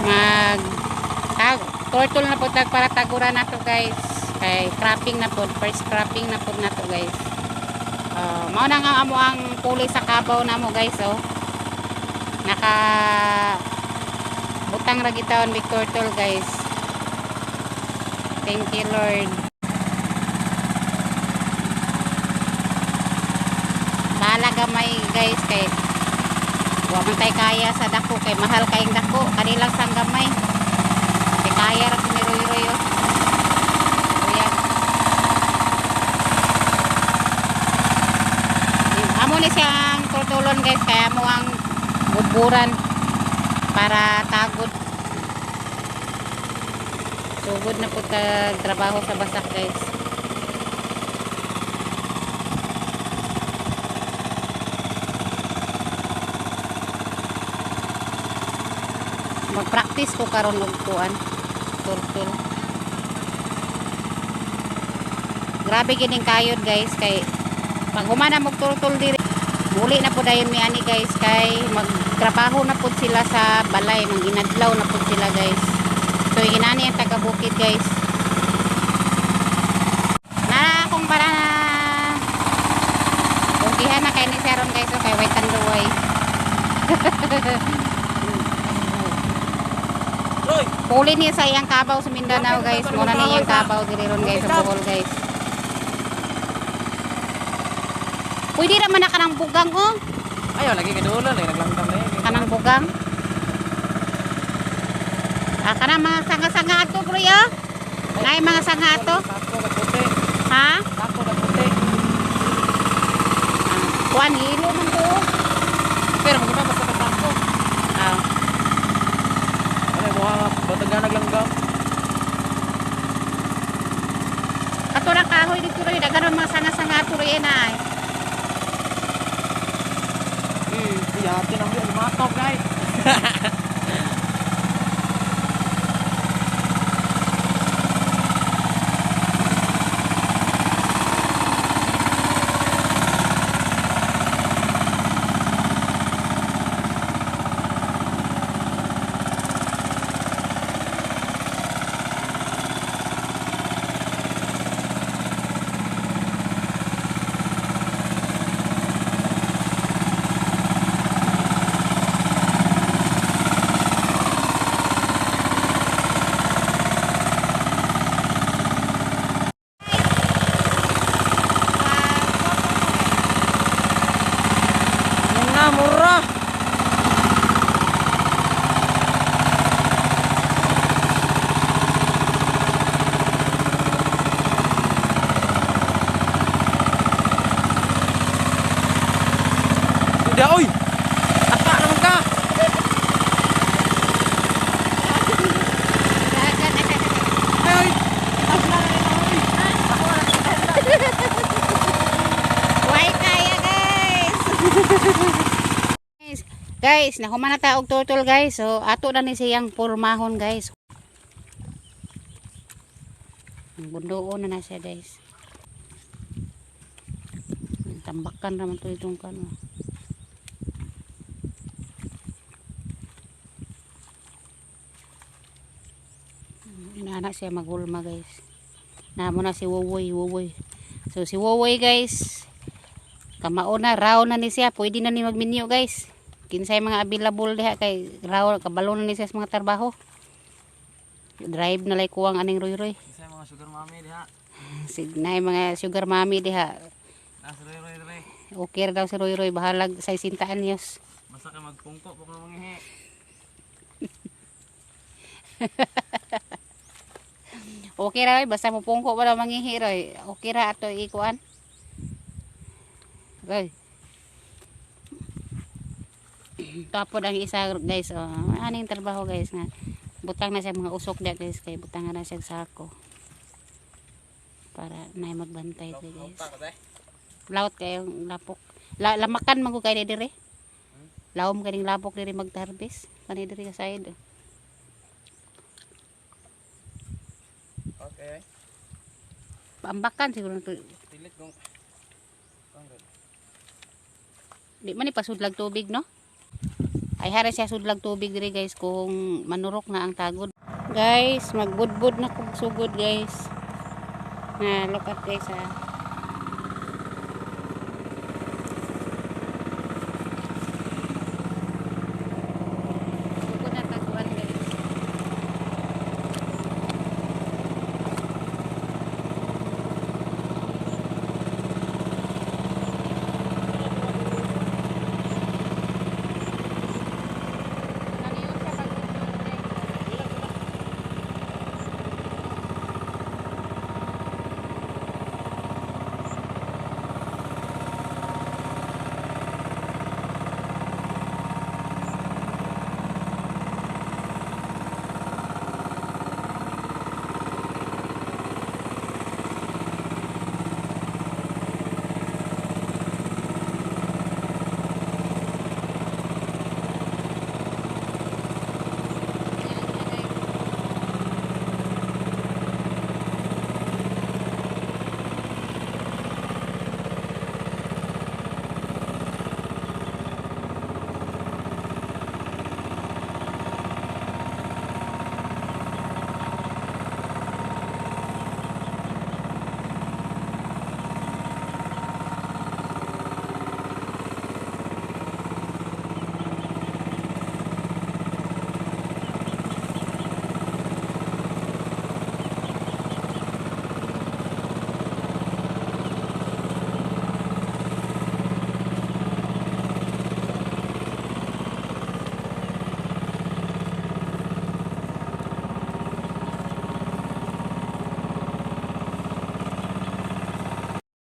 Mag tag turtle na po tag para taguran nato, guys. Kay cropping na po, first cropping na po nato, guys. Mao na nga amo ang puli sa kabaw namo, guys, oh. Naka butang ra gitawon big turtle, guys. Thank you, Lord. Bahala gamay, guys, kay wa man tay kaya sa dako kay mahal kayong dako kanilang sang gamay. Kay kaya ra ni Roy Roy, oh. Kuya. Amo ni siyang tutulon, guys, kaya mo ang buburan para tagod. Sugod na po tag trabaho sa basak, guys. Mag-practice ko karon og kuan, turtle. Grabe gining kayod, guys, kay pag humana mo turtle diri, muli na po dayon mi ani, guys, kay magtrabaho na pud sila sa balay, manginadlaw na pud sila, guys. So inani ang taga bukid, guys. Na akong para na Ugihan na kay ni Sharon, guys, okay, way tanduay. Roy! Puli niya sa iyang kabaw sa Mindanao, guys. Muna niya iyang kabaw diri ron, guys, sa Bohol, guys. Pwede ra man na kanang bugang, oh. Ayaw, lagi ka dulo, lagi naglanggam na yun. Kanang bugang. Ah, kanang mga sanga-sanga ato, bro, ya. Nay mga sanga ato. Sako na puti. Ha? Sako na puti. Ah, kuan hilo man to. Pero maganda basta ka sako. Ah, Ano yung mga bataga naglanggam? Kato ra kahoy dito ro, daghan man mga sanga-sanga ato ro yan ay. Yate na mo, lumatop guys. Mura, mura. Udah, oi. Aka naman ka. Ay, oy. Way kaya, guys. Guys, nahuman na ta og turtle, guys. So ato na ni siyang pormahon, guys. Bundoon na na siya, guys. Tambakan raman to itong kano. Inaana siya maghulma, guys. Namo na si Wowoy, Wowoy. So si Wowoy, guys, kamao na, raw na ni siya, pwede na ni magminyo, guys. Kinsay mga available diha kay raw kabalo na ni siya sa mga trabaho. Drive na lay kuwang aning Roy Roy. Isa mga sugar mommy diha. Signay mga sugar mommy diha. Nas Roy Roy Roy. Okay ra daw si Roy Roy, bahalag sa 60 anyos. Basta ka magpungko pag mangihi. Okay ra, Roy, basta mupungko ba daw mangihi, Roy. Okay ra ato ikuan. Roy. Tapod ang isa, guys, oh. Aning trabaho, guys, nga. Butang na siya mga usok diya, guys, kay butang na siya sako. Para nay magbantay diri, guys. Laot kayo lapok. Lamakan man ko kay dire. Lawom kaning lapok diri magtarbis. Kani diri ka side. Okay. Paambakan siguro to. Pilit kong. Di man ni pasudlag tubig, no? Ay hara siya sudlag tubig diri, guys, kung manurok na ang tagod. Guys, magbudbud na kog sugod, guys. Na look at, guys, ah.